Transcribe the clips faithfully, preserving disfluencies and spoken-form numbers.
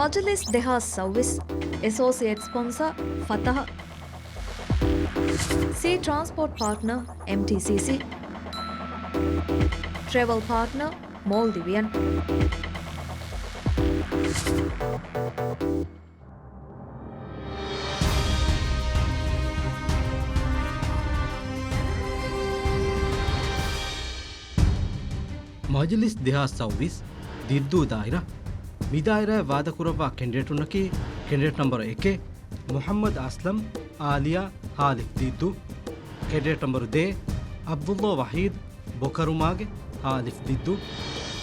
މަޖިލިސް ދެހާސް ސައުވީސް، އެސޯސިއޭޓް ސްޕޮންސަރ ފަތަހަ، ސީ ޓްރާންސްޕޯޓް ޕާޓްނަރ އެމްޓީސީސީ، ޓްރެވަލް ޕާޓްނަރ މޯލްޑިވިއަން. މަޖިލިސް ދެހާސް ސައުވީސް، ދިއްދޫ ދާއިރާ. މި ދާއިރާއަށް ވާދަކުރައްވާ ކެނޑިޑޭޓުންނަކީ، ކެނޑިޑޭޓް ނަމްބަރު އެކެއް، މުޙައްމަދު އަސްލަމް، އާލިޔާ، ހާލިފް ދިއްދޫ. ކެނޑިޑޭޓް ނަމްބަރު ދޭއް، ޢަބްދުﷲ ވަޙީދު، ބޮކަރުމާގެ، ހާލިފް ދިއްދޫ.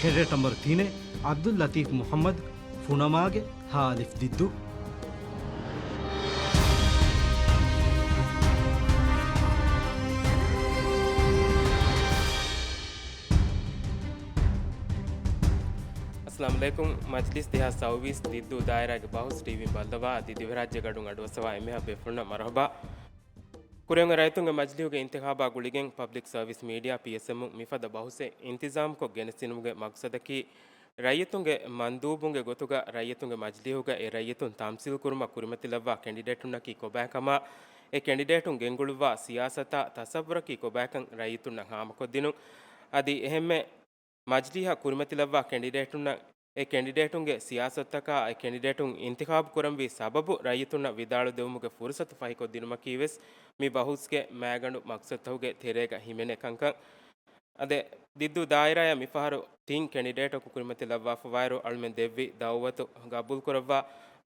ކެނޑިޑޭޓް ނަމްބަރު ތިނެއް، ޢަބްދުއްލަތީފް މުޙައްމަދު، ފުނަމާގެ، ހާލިފް ދިއްދޫ. އައްސަލާމު ޢަލައިކުމް. މަޖިލިސް ދެހާސް ސައުވީސް ދިއްދޫ ދާއިރާގެ ބަހުސް ޓީވީން ބައްލަވާ އަދި ދިވެހިރާއްޖެ ގަޑުން އަޑުއައްސަވާ އެންމެހާ ބޭފުޅުންނަށް މަރުޙަބާ. ކުރިއަށް ރައްޔިތުންގެ މަޖިލީހުގެ އިންތިޚާބާ ގުޅިގެން ޕަބްލިކް ސަރވިސް މީޑިއާ، ޕީއެސްއެމް، މިފަދަ ބަހުސެއް އިންތިޒާމްކޮށް ގެނެސްދިނުމުގެ މަޤްޞަދަކީ، ރައްޔިތުންގެ މަންދޫބުންގެ ގޮތުގަ ރައްޔިތުންގެ މަޖިލީހުގަ އެ ރައްޔިތުން ތަމްސީލް ކުރުމަށް ކުރިމަތިލައްވާ ކެނޑިޑޭޓުންނަކީ ކޮބާކަމާ، އެ ކެނޑިޑޭޓުން ގެންގުޅުއްވާ ސިޔާސަތާ ތަސައްވުރަކީ ކޮބާކަން ރައްޔިތުންނަށް ހާމަކޮށްދިނުން. އަދި އެހެންމެ މަޖިލީހަށް ކުރިމަތިލައްވާ ކެނޑިޑޭޓުންނަށް އެ ކެނޑިޑޭޓުންގެ ސިޔާސަތުތަކާ އެ ކެނޑިޑޭޓުން އިންތިޚާބު ކުރަންވީ ސަބަބު ރައްޔިތުންނަށް ވިދާޅު ދެވުމުގެ ފުރުސަތު ފަހިކޮށްދިނުމަކީވެސް މި ބަހުސްގެ މައިގަނޑު މަޤްޞަދުތަކުގެ ތެރޭގަ ހިމެނޭ ކަންކަން. އަދި ދިއްދޫ ދާއިރާއަށް މިފަހަރު ތިން ކެނޑިޑޭޓަކު ކުރިމަތިލައްވާފަވާއިރު، އަޅުމެން ދެއްވި ދައުވަތު ގަބޫލުކުރައްވާ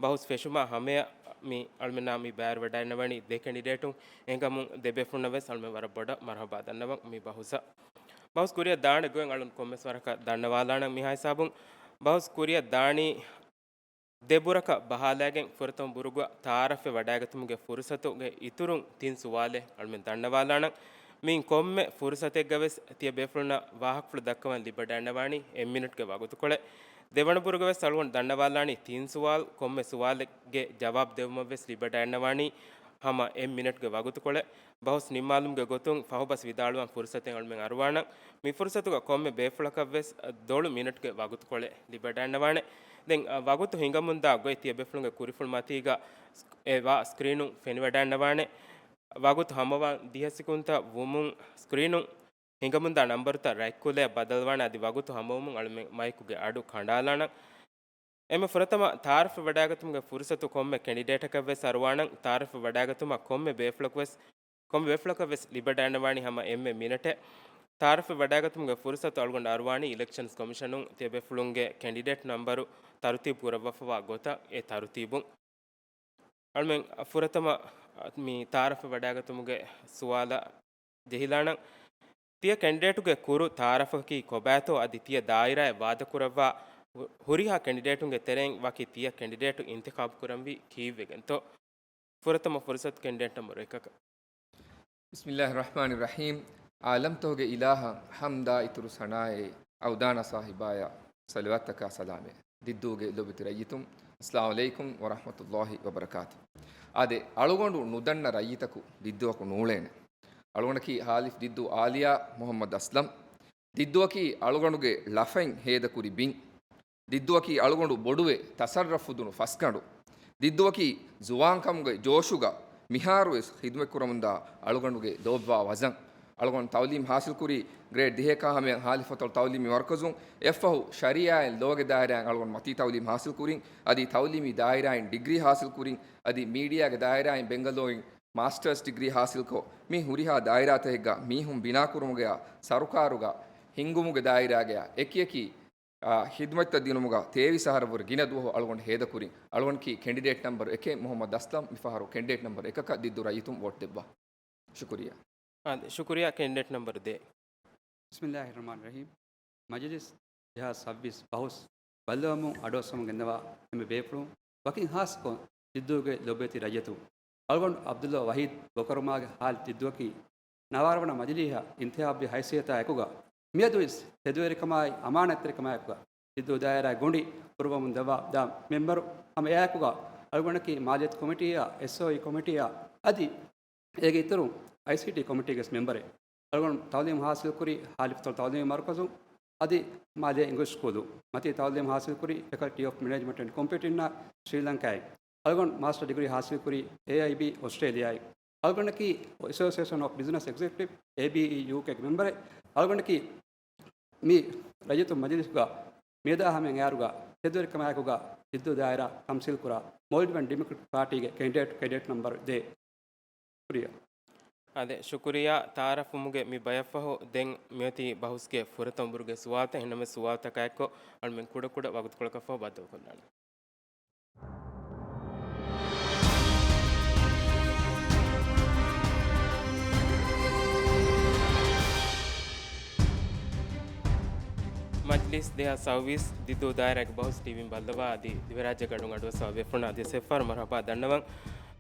ބަހުސް ފެށުމާ ހަމަޔަށް މި އަޅުމެންނާ މި ބައިވެރިވަޑައިގަންނަވަނީ ދެ ކެނޑިޑޭޓުން. އެހެންކަމުން ދެ ބޭފުޅުންނަށް ވެސް އަޅުމެން ވަރަށް ބޮޑަށް މަރުޙަބާ ދަންނަވަން މި ބަހުސަށް. ބަހުސް ކުރިއަށް ދާނެ ގޮތް އަޅުން ކޮންމެސް ވަރަކަށް ދަންނަވާލާނަން. މިހާ ހިސާބުން ބަހުސް ކުރިއަށް ދާނީ ދެ ބުރަކަށް ބަހާލައިގެން ފުރަތަމަ ބުރުގަ ތަޢާރަފެއް ވަޑައިގަތުމުގެ ފުރުސަތުގެ އިތުރުން ތިން ސުވާލެއް އަޅުމެން ދަންނަވާލާނަން. މިއިން ކޮންމެ ފުރުސަތެއްގަ ވެސް ތިޔަ ބޭފުޅުންނަށް ވާހަކަފުޅު ދައްކަވަން ލިބިވަޑައިގަންނަވާނީ އެއް މިނެޓްގެ ވަގުތުކޮޅެއް. ދެވަނަ ބުރުގަ ވެސް އަޅުގަނޑު ދަންނަވާލާނީ ތިން ސުވާލު، ކޮންމެ ސުވާލެއްގެ ޖަވާބު ދެވުމަށް ވެސް ލިބިވަޑައިގަންނަވާނީ ހަމަ އެއް މިނެޓްގެ ވަގުތުކޮޅެއް. ބަހުސް ނިންމާލުމުގެ ގޮތުން ފަހުބަސް ވިދާޅުވަން ފުރުސަތެއް އަޅުމެން އަރުވާނަން. މި ފުރުސަތުގަ ކޮންމެ ބޭފުޅަކަށް ވެސް ދޮޅު މިނެޓްގެ ވަގުތުކޮޅެއް ލިބިވަޑައިގަންނަވާނެ. ދެން، އަ، ވަގުތު ހިނގަމުންދާ ގޮތް ތިޔަބޭފުޅުންގެ ކުރިފުޅު މަތީގަ ސް-، އެ ވާ ސްކްރީނުން ފެނިވަޑައިގަންނަވާނެ. ވަގުތު ހަމަވާން ދިހަ ސިކުންތައް ވުމުން ސްކްރީނުން ހިނގަމުންދާ ނަންބަރުތައް ރަތްކުލައަށް ބަދަލުވާނެ. އަދި ވަގުތު ހަމަވުމުން އަޅުމެން މައިކުގެ އަޑު ކަނޑާލާނަން. އެންމެ ފުރަތަމަ ތަޢާރަފް ވަޑައިގަތުމުގެ ފުރުސަތު ކޮންމެ ކެނޑިޑޭޓަކަށް ވެސް އަރުވާނަން. ތަޢާރަފް ވަޑައިގަތުމަށް ކޮންމެ ބޭފުޅަކު ވެސް، ކޮންމެ ބޭފުޅަކަށް ވެސް ލިބިވަޑައިގަންނަވާނީ ހަމަ އެންމެ މިނެޓެއް. ތަޢާރަފް ވަޑައިގަތުމުގެ ފުރުސަތު އަޅުގަނޑު އަރުވާނީ އިލެކްޝަންސް ކޮމިޝަނުން ތިޔަބޭފުޅުންގެ ކެނޑިޑޭޓް ނަންބަރު ތަރުތީބު ކުރައްވާފަވާ ގޮތަށް އެ ތަރުތީބުން. އަޅުމެން ފުރަތަމަ މި ތަޢާރަފް ވަޑައިގަތުމުގެ ސުވާލަށް ޖެހިލާނަން. ތިޔަ ކެނޑިޑޭޓުގެ ކުރު ތަޢާރަފަކީ ކޮބާތޯ އަދި ތިޔަ ދާއިރާއަށް ވާދަކުރައްވާ ހު-، ހުރިހާ ކެނޑިޑޭޓުންގެ ތެރެއިން ވަކި ތިޔަ ކެނޑިޑޭޓު އިންތިޚާބު ކުރަންވީ ކީއްވެގެންތޯ؟ ފުރަތަމަ ފުރުސަތު ކެނޑިޑޭޓް ނަމްބަރު އެކަކަށް. ބިސްމިއްލާހި ރަޙްމާނި ރަޙީމް. ޢާލަމްތަކުގެ އިލާހަށް ޙަމްދާ އިތުރު ސަނާއެއް، އަވްދާނަށް ސާހިބާޔަށް ޞަލަވާތްތަކާ ސަލާމެއް. ދިއްދޫގެ ލޯބިވެތި ރައްޔިތުން، އައްސަލާމު ޢަލައިކުމް ވަރަޙްމަތުﷲި ވަބަރަކާތު. އާދެ، އަޅުގަނޑު ނުދަންނަ ރައްޔިތަކު ދިއްދޫއަކު ނޫޅޭނެ. އަޅުގަނޑަކީ ހާލިފް ދިއްދޫ އާލިޔާ މުޙައްމަދު އަސްލަމް. ދިއްދޫއަކީ އަޅުގަނޑުގެ ޅަފަތް ހޭދަކުރި ބިން. ދިއްދޫއަކީ އަޅުގަނޑު ބޮޑުވެ ތަސައްރަފު ދުނު ފަސްގަނޑު. ދިއްދޫއަކީ ޒުވާންކަމުގެ ޖޯޝުގަ މިހާރުވެސް ޚިދުމަތްކުރަމުންދާ އަޅުގަނޑުގެ ލޯބިވާ ވަޒަން. އަޅުގަނޑު ތައުލީމް ޙާޞިލްކުރީ ގްރޭޑް ދިހައެކާ ހަމަޔަށް ހާލިފް ފަތުޙު ތައުލީމީ މަރުކަޒުން. އެއަށްފަހު ޝަރީޢާއިން ލޯގެ ދާއިރާއިން އަޅުގަނޑު މަތީ ތައުލީމް ޙާޞިލްކުރިން. އަދި ތައުލީމީ ދާއިރާއިން ޑިގްރީ ޙާޞިލްކުރިން. އަދި މީޑިއާގެ ދާއިރާއިން ބެންގަލޯއިން މާސްޓަރސް ޑިގްރީ ޙާޞިލްކޮށް، މި ހުރިހާ ދާއިރާތަކެއްގަ މީހުން ބިނާކުރުމުގެއާ ސަރުކާރުގަ ހިންގުމުގެ ދާއިރާގަޔާ އެކިއެކި، އާ، ޚިދުމަތްތައް ދިނުމުގަ ތޭވީސް އަހަރަށްވުރެ ގިނަ ދުވަހު އަޅުގަނޑު ހޭދަކުރިން. އަޅުގަނޑަކީ ކެނޑިޑޭޓް ނަމްބަރު އެކެއް މުޙައްމަދު އަސްލަމް. މިފަހަރު ކެނޑިޑޭޓް ނަމްބަރު އެކަކަށް ދިއްދޫ ރައްޔިތުން ވޯޓް ދެއްވާ. ޝުކުރިއްޔާ. އާދެ، ޝުކުރިއްޔާ. ކެނޑިޑޭޓް ނަމްބަރު ދޭއް. ބިސްމިއްލާހި ރަޙްމާނި ރަޙީމް. މަޖިލިސް ދެހާސް ސައްބީސް ބަހުސް ބައްލަވަމުން އަޑުއައްސަމުން ގެންނަވާ އެންމެ ބޭފުޅުން، ވަކިން ހާއްސަކޮށް ދިއްދޫގެ ލޮބުވެތި ރައްޔިތުން. އަޅުގަނޑު ޢަބްދުﷲ ވަޙީދު ބޮކަރުމާގެ ހާލިފް ދިއްދޫއަކީ ނަވާރަ ވަނަ މަޖިލީހަށް އިންތިޚާބުވި ހައިސިއްޔަތާ އެކުގަ މިއަދުވެސް ތެދުވެރިކަމާއި އަމާނާތްތެރިކަމާއެކުގަ ދިއްދޫ ދާއިރާއަށް ގޮނޑި ކުރައްވަމުން ދެއްވާ ދާ މެމްބަރު ހަމަ އެއާއެކުގަ އަޅުގަނޑަކީ މާލިޔަތު ކޮމިޓީއާ، އެސްއޯއީ ކޮމިޓީއާ އަދި އޭގެ އިތުރުން އައިސީޓީ ކޮމިޓީގެ މެމްބަރެއް. އަޅުގަނޑު ތައުލީމް ހާސިލްކުރީ ހާލިފް ފަތުޙު ތައުލީމީ މަރުކަޒުން. އަދި މާލޭ އިނގުރިސް ސްކޫލު. މަތީ ތައުލީމު ހާސިލްކުރީ ފެކަލްޓީ އޮފް މެނޭޖްމަންޓް އެންޑް ކޮމްޕިއުޓަރ އިން ސްރީލަންކާއިން. އަޅުގަނޑު މާސްޓަރ ޑިގްރީ ހާސިލްކުރީ އޭއައިބީ އޮސްޓްރޭލިއާއިން. އަޅުގަނޑަކީ އެސޯސިއޭޝަން އޮފް ބިޒްނަސް އެގްޒެކެޓިވް، އޭބީއީޔޫ، ގެ މެމްބަރެއް. އަޅުގަނޑަކީ މި ރައްޔިތުން މަޖިލިސްގަ މިއަދާ ހަމައިން އައިއިރުގަ ތެދުވެރިކަމާއެކުގަ ދިއްދޫ ދާއިރާ ތަމްސީލްކުރާ މޯލްޑިވިއަން ޑިމޮކްރެޓިކް ޕާޓީގެ ކެންޑިޑޭޓް، ކެންޑިޑޭޓް ނަމްބަރު ދޭއް. ޝުކުރިއްޔާ. އާދެ، ޝުކުރިއްޔާ ތައާރަފްވުމުގެ މި ބަޔަށްފަހު، ދެން މިއޮތީ ބަހުސްގެ ފުރަތަމަ ބުރުގެ ސުވާލުތައް. އެހެންނަމަވެސް ސުވާލުތަކާއެއްކޮށް އަޅުމެން ކުޑަކުޑަ ވަގުތުކޮޅަކަށްފަހު ބައްދަލުކޮށްލާނަން. މަޖްލިސް ދެހާސް ސައުވީސް ދިއްދޫ ދާއިރާގެ ބަހުސް ޓީވީން ބައްލަވާ އަދި ދިވެހިރާއްޖޭގެ ގަޑުން އަޑުއައްސަވާ ބޭފުޅުންނަށް އަދިވެސް އެއްފަހަރު މަރުޙަބާ ދަންނަވަން.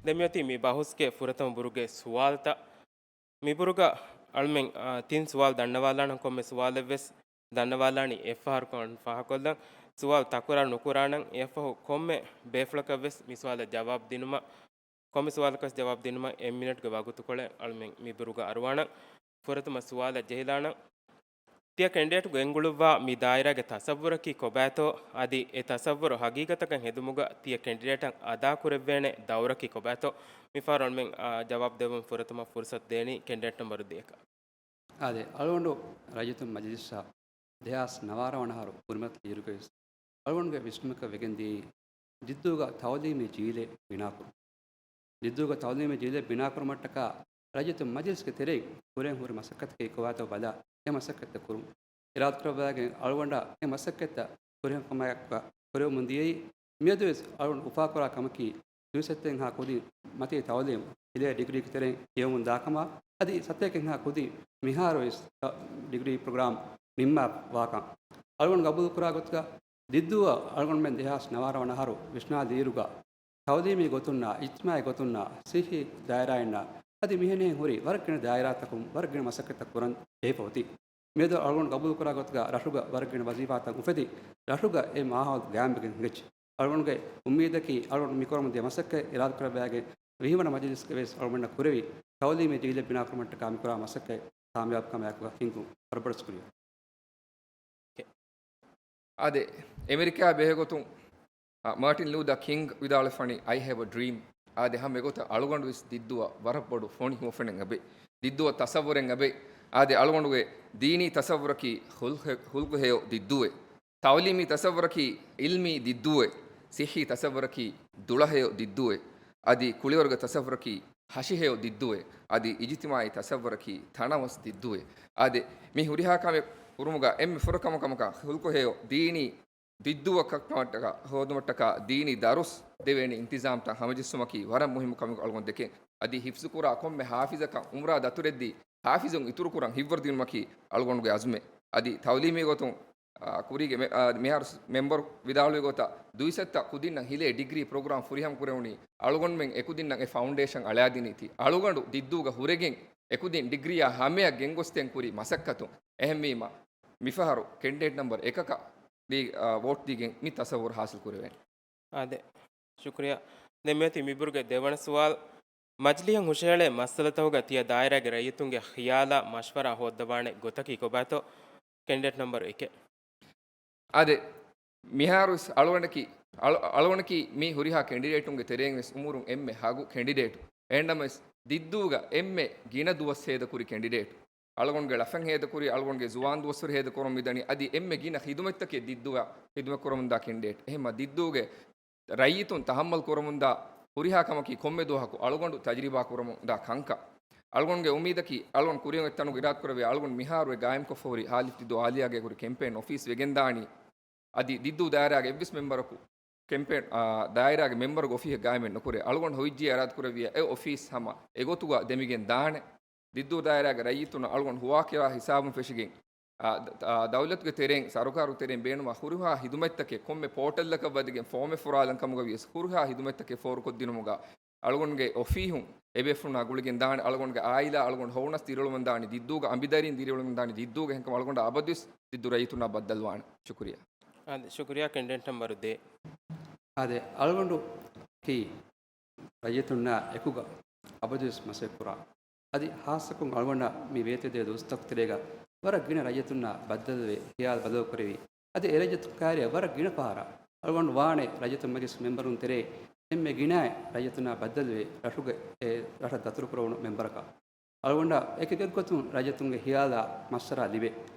ދެން މިއޮތީ މި ބަހުސްގެ ފުރަތަމަ ބުރުގެ ސުވާލުތައް. މިބުރުގަ އަޅުމެން، އާ، ތިން ސުވާލު ދަންނަވާލާނަން. ކޮންމެ ސުވާލެއްވެސް ދަންނަވާލާނީ އެއްފަހަރަކުން ފާހަކޮށްލަން. ސުވާލު ތަކުރާރު ނުކުރާނަން. އެއަށްފަހު ކޮންމެ ބޭފުޅަކަށްވެސް މި ސުވާލަށް ޖަވާބު ދިނުމަށް، ކޮންމެ ސުވާލަކަށް ޖަވާބު ދިނުމަށް އެއް މިނެޓްގެ ވަގުތުކޮޅެއް އަޅުމެން މި ބުރުގަ އަރުވާނަން. ފުރަތަމަ ސުވާލަށް ޖެހިލާނަން. ތިޔަ ކެންޑިޑޭޓު ގެންގުޅުއްވާ މި ދާއިރާގެ ތަސައްވުރަކީ ކޮބާތޯ؟ އަދި އެ ތަސައްވުރު ހަގީގަތަކަށް ހެދުމުގަ ތިޔަ ކެންޑިޑޭޓަށް އަދާކުރެއްވޭނެ ދައުރަކީ ކޮބާތޯ؟ މިފަހަރު އަޅުމެން، އާ، ޖަވާބު ދެއްވަން ފުރަތަމަ ފުރުސަތު ދޭނީ ކެންޑިޑޭޓް ނަމްބަރު ދޭކަށް. އާދެ، އަޅުގަނޑު ރައްޔިތުން މަޖިލިސްއަށް ދެހާސް ނަވާރަ ވަނަ އަހަރު ކުރިމަތިލިއިރުގަވެސް އަޅުގަނޑުގެ ވިސްނުމަކަށް ވެގެންދިޔައީ ދިއްދޫގަ ތައުލީމީ ޖީލެއް ބިނާކުރުން. ދިއްދޫގަ ތައުލީމީ ޖީލެއް ބިނާކުރުމަށްޓަކާ ރައްޔިތުން މަޖިލިސްގެ ތެރެއިން ކުރެން ހުރި މަސައްކަތަކީ ކޮބާތޯ ބަލާ، އެ މަސައްކަތްތައް ކުރުން. އިރާދަކުރައްވާގެން އަޅުގަނޑަށް އެ މަސައްކަތްތައް ފުރިހަމަކަމާއެކު ކުރެވެމުން ދިޔައީ، މިއަދުވެސް އަޅުގަނޑު އުފާކުރާ ކަމަކީ، ދުއިސައްތައެއްހާ ކުދިން މަތީ ތައުލީމު ހިލޭ ޑިގްރީގެ ތެރެއިން ކިޔެވެމުން ދާކަމާ، އަދި ސަތޭކައެއްހާ ކުދިން މިހާރުވެސް ތަ-، ޑިގްރީ ޕްރޮގްރާމް ނިންމާފަވާކަން. އަޅުގަނޑު ގަބޫލުކުރާ ގޮތުގަ ދިއްދޫއަށް އަޅުގަނޑުމެން ދެހާސް ނަވާރަ ވަނަ އަހަރު ވިސްނާލިއިރުގަ، ތައުލީމީ ގޮތުންނާ، އިޖްތިމާޢީ ގޮތުންނާ، ޞިއްޙީ ދާއިރާއިންނާ، އަދި މިހެނެއް ހުރި ވަރަށް ގިނަ ދާއިރާތަކުން ވަރަށް ގިނަ މަސައްކަތްތައް ކުރަން ޖެހިފަ އޮތީ. މިއަދު އަޅުގަނޑު ގަބޫލުކުރާ ގޮތުގަ ރަށުގަ ވަރަށް ގިނަ ވަޒީފާތައް އުފެދި، ރަށުގަ އެ މާހައުލު ގާއިމްވެގެން ހިނގައްޖެ. އަޅުގަނޑުގެ އުއްމީދަކީ، އަޅުގަނޑު މިކުރަމުންދިޔަ މަސައްކަތް އިރާދަކުރައްވާގެން ވިހިވަނަ މަޖިލިސްގަވެސް އަޅުގަނޑަށް ކުރެވި ތައުލީމީ ޖީލެއް ބިނާކުރުމަށްޓަކާ މިކުރާ މަސައްކަތް ކާމިޔާބުކަމާއެކު ހިންގުން. ވަރަށް ބޮޑަށް ޝުކުރިއްޔާ. އާދެ، އެމެރިކާ ބެހޭގޮތުން، އާ، މާޓިން ލޫދާ ކިންގް ވިދާޅުވެފަނީ، "I have a dream." އާދެ، ހަމަ އެގޮތަށް އަޅުގަނޑުވެސް ދިއްދޫއަށް ވަރަށް ބޮޑު ފޮނި ހުވަފެނެއް އެބައި. ދިއްދޫއަށް ތަސައްވުރެއް އެބައި. އާދެ، އަޅުގަނޑުގެ ދީނީ ތަސައްވުރަކީ ޚުލްޤު-، ޚުލްޤު ހެޔޮ ދިއްދޫއެއް. ތައުލީމީ ތަސައްވުރަކީ ޢިލްމީ ދިއްދޫއެއް. ޞިއްޙީ ތަސައްވުރަކީ ދުޅަހެޔޮ ދިއްދޫއެއް. އަދި ކުޅިވަރުގެ ތަސައްވުރަކީ ހަށިހެޔޮ ދިއްދޫއެއް. އަދި އިޖުތިމާޢީ ތަސައްވުރަކީ ތަނަވަސް ދިއްދޫއެއް. އާދެ، މި ހުރިހާ ކަމެއް ކުރުމުގަ އެންމެ ފުރަތަމަ ކަމަކަށް ޚުލްޤު ހެޔޮ ދީނީ ދިއްދޫއަކަށް ކަމަށްޓަކާ ހޯދުމަށްޓަކާ ދީނީ ދަރުސް ދެވޭނެ އިންތިޒާމްތައް ހަމަޖެއްސުމަކީ ވަރަށް މުހިއްމު ކަމެއް އަޅުގަނޑު ދެކެން. އަދި ހިފްޒުކުރާ ކޮންމެ ޙާފިޒަކަށް ޢުމްރާ ދަތުރެއްދީ، ޙާފިޒުން އިތުރުކުރަން ހިތްވަރުދިނުމަކީ އަޅުގަނޑުގެ ޢަޒުމެއް. އަދި ތައުލީމީ ގޮތުން، އާ، ކުރީގެ މެ-، އާ، މިހާރު މެމްބަރު ވިދާޅުވި ގޮތަށް، ދުއިސައްތަ ކުދިންނަށް ހިލޭ ޑިގްރީ ޕްރޮގްރާމް ފުރިހަމަ ކުރެވުނީ، އަޅުގަނޑުމެން އެކުދިންނަށް އެ ފައުންޑޭޝަން އަޅާދިނީތީ. އަޅުގަނޑު ދިއްދޫގަ ހުރެގެން އެކުދިން ޑިގްރީއާ ހަމަޔަށް ގެންގޮސްދޭން ކުރި މަސައްކަތުން. އެހެންވީމަ، މިފަހަރު ކެންޑިޑޭޓް ނަމްބަރު އެކަކަށް ވޯޓް ދީގެން މި ތަސައްވުރު ޙާޞިލް ކުރެވޭނެ. އާދެ، ޝުކުރިއްޔާ. ދެން މިއޮތީ މިބުރުގެ ދެވަނަ ސުވާލު. މަޖިލީހަށް ހުށަހެޅޭ މައްސަލަތަކުގަ ތިޔަ ދާއިރާގެ ރައްޔިތުންގެ ޚިޔާލާ މަޝްވަރާ ހޯއްދަވާނެ ގޮތަކީ ކޮބާތޯ؟ ކެންޑިޑޭޓް ނަމްބަރު އެކެއް. އާދެ، މިހާރު އަޅުގަނޑަކީ، އަޅު-، އަޅުގަނޑަކީ މި ހުރިހާ ކެންޑިޑޭޓުންގެ ތެރެއިން ވެސް އުމުރުން އެންމެ ހަގު ކެންޑިޑޭޓު. އެހެންނަމަވެސް، ދިއްދޫގަ އެންމެ ގިނަ ދުވަސް ހޭދަކުރި ކެންޑިޑޭޓު. އަޅުގަނޑުގެ ޅަފަން ހޭދަކުރި، އަޅުގަނޑުގެ ޒުވާން ދުވަސްވަރު ހޭދަކުރަމުން މިދަނީ، އަދި އެންމެ ގިނަ ޚިދުމަތްތަކެއް ދިއްދޫއަށް ޚިދުމަތް ކުރަމުންދާ ކެންޑިޑޭޓް. އެހެންމަ ދިއްދޫގެ ރައްޔިތުން ތަހައްމަލް ކުރަމުންދާ ހުރިހާ ކަމަކީ ކޮންމެ ދުވަހަކު އަޅުގަނޑު ތަޖުރިބާ ކުރަމުންދާ ކަންކަން. އަޅުގަނޑުގެ އުއްމީދަކީ، އަޅުގަނޑު ކުރިއަށް އޮތް ތަނުގަ އިރާދަކުރެއްވިއްޔާ، އަޅުގަނޑު މިހާރު އެ ގާއިމްކޮށްފަ ހުރި ހާލިފް ދިއްދޫ އާލިޔާގެ ހުރި ކެމްޕޭން އޮފީސް ވެގެންދާނީ. އަދި ދިއްދޫ ދާއިރާގެ އެއްވެސް މެމްބަރަކު ކެމްޕޭން، އާ، ދާއިރާގެ މެމްބަރުގެ އޮފީހެއް ގާއިމެއް ނުކުރޭ. އަޅުގަނޑު ހޮވިއްޖެ އިރާދަކުރެއްވިއްޔާ، އެ އޮފީސް ހަމަ އެގޮތުގަ ދެމިގެން ދާނެ. ދިއްދޫ ދާއިރާގެ ރައްޔިތުންނަށް އަޅުގަނޑު ހުވާކިޔާ ހިސާބުން ފެށިގެން، އާ، ދަ-، އާ، ދައުލަތުގެ ތެރެއިން، ސަރުކާރު ތެރެއިން ބޭނުންވާ ހުރިހާ ހިދުމަތްތަކެއް ކޮންމެ ޕޯޓަލްއަކަށް ވަދެގެން ފޯމެއް ފުރާލަން ކަމުގަ ވިޔަސް ހުރިހާ ހިދުމަތްތަކެއް ފޯރުކޮށްދިނުމުގަ އަޅުގަނޑުގެ އޮފީހުން އެބޭފުޅުންނާ ގުޅިގެން ދާނެ، އަޅުގަނޑުގެ އާއިލާ އަޅުގަނޑު ހޮވުނަސް ދިރިއުޅެމުން ދާނެ، ދިއްދޫގެ އަނބިދަރީން ދިރިއުޅެމުން ދާނެ، ދިއްދޫގެ އެހެންކަމުން އަޅުގަނޑާ އަބަދުވެސް ދިއްދޫ ރައްޔިތުންނާ ބައްދަލުވާނެ. ޝުކުރިއްޔާ. އާދެ، ޝުކުރިއްޔާ ކެންޑިޑޭޓް ނަމްބަރު ދޭއް. އާދެ، އަޅުގަނޑަކީ ރައްޔިތުންނާ އެކުގަ އަބަދުވެސް މަސައްކަތްކުރާ، އަދި ހާއްސަކޮށް އަޅުގަނޑަށް މި ވޭތުވެދޭ ދުވަސްތަކުގެ ތެރޭގަ ވަރަށް ގިނަ ރައްޔިތުންނާ ބައްދަލުވެ، ޚިޔާލު ބަދަލުކުރެވި، އަދި އެ ރައްޔިތުން ކާރިއަށް ވަރަށް ގިނަ ފަހަރަށް އަޅުގަނޑު ވާނެ ރައްޔިތުން މަޖިލިސް މެމްބަރުން ތެރޭ އެންމެ ގިނައިން ރައްޔިތުންނާ ބައްދަލުވެ، ރަށުގެ އެ ރަށަށް ދަތުރުކުރެވުނު މެމްބަރަކަށް. އަޅުގަނޑަށް އެކި އެކި ގޮތުން ރައްޔިތުންގެ ޚިޔާލާ މައްސަރާ ލިބޭ.